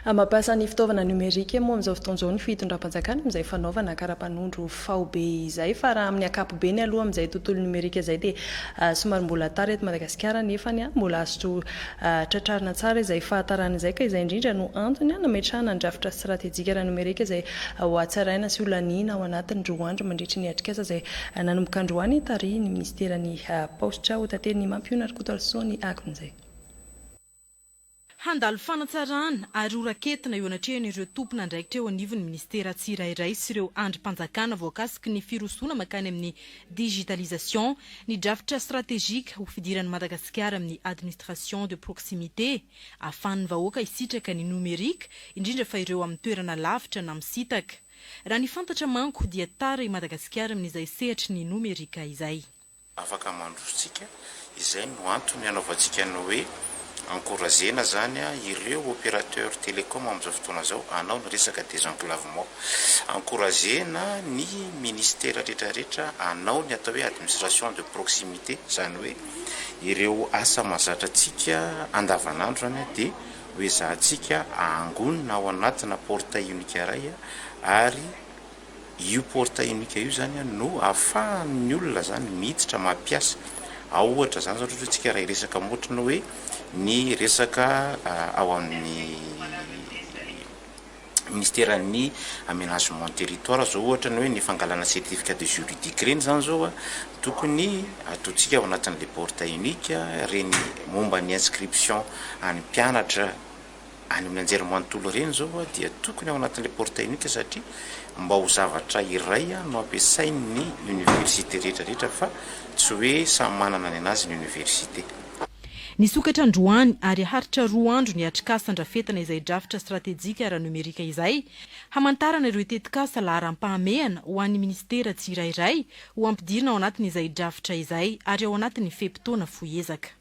Mampiasa ny fitaovana nomerika moa amin'izao fotoana izao ny fitondram-panjakana amin'izay fanaovana kara-panondro faobe izay. Fa raha amin'ny ankapobeny aloha amin'izay tontolo nomerika izay dia somary mbola tara eto Madagasikara nefa mbola azo tratrarina tsara izay fahatarana izay ka izay indrindra no antony nametrahana ny drafitra stratejika ara-nomerika izay ho hatsaraina sy holaniana ao anatin'ny 2 andro mandritry ny atrikasa izay nanomboka androany tarihin'ny minisiteran'ny paositra ho taterin'ny Mampionona Rakotoarisoa ny akon'izay. Handalo fanatsarana ary ho raketina eo anatrehan'ireo tompon'andraikitra eo anivon'ny minisitera tsirairay sy ireo andrim-panjakana voakasiky ny firosoana mankany amin'ny digitalisation ny drafitra stratejika ho fidiran'i Madagasikara amin'ny administration de proximité ahafahan'ny vahoaka hisitraka ny nomerika indrindra fa ireo amin'ny toerana lavitra na misitaka. Raha ny fantatra manko dia tara i Madagasikara amin'izay sehatry ny nomerika izay. Afaka mandroso tsika, izay no antony anaovantsika ny hoe encourager-na zany ireo opérateur télécom amin'izao fotoana izao hanao ny resaka désenclavement. Encourager-na ny ministera rehetrarehetra hanao ny atao hoe administration de proximité, izany hoe ireo asa mahazatra antsika andavanandro zany dia ho ezahantsika ahangonina ao anatina portail unique iray ary Io portail unique io zany no ahafahan'ny olona zany miditra mampiasa. Ao ohatra zany zao ohatra hoe tsika raha hiresaka ohatry ny hoe ny resaka ao amin'ny ministeran'ny aménagement territoire zao ohatra ny hoe ny fangalana certificat de juridique reny zany zao a, tokony ataontsika ao anatin'le portail unique, reny momba ny inscription an'ny mpianatra any amin'ny anjerimanontolo ireny izao dia tokony ao anatin'ilay portail unique satria mba ho zavatra iray no ampiasain'ny université rehetra rehetra fa tsy hoe samy manana ny anazy ny université. Nisokatra androany ary haharitra 2 andro ny atrikasa andrafetana izay drafitra stratejika ara-nomerika izay, hamantarana ireo tetikasa laharam-pahamehana ho an'ny minisitera tsirairay ho ampidirina ao anatin'izay drafitra izay ary ao anatin'ny fe-potoana fohy ezaka.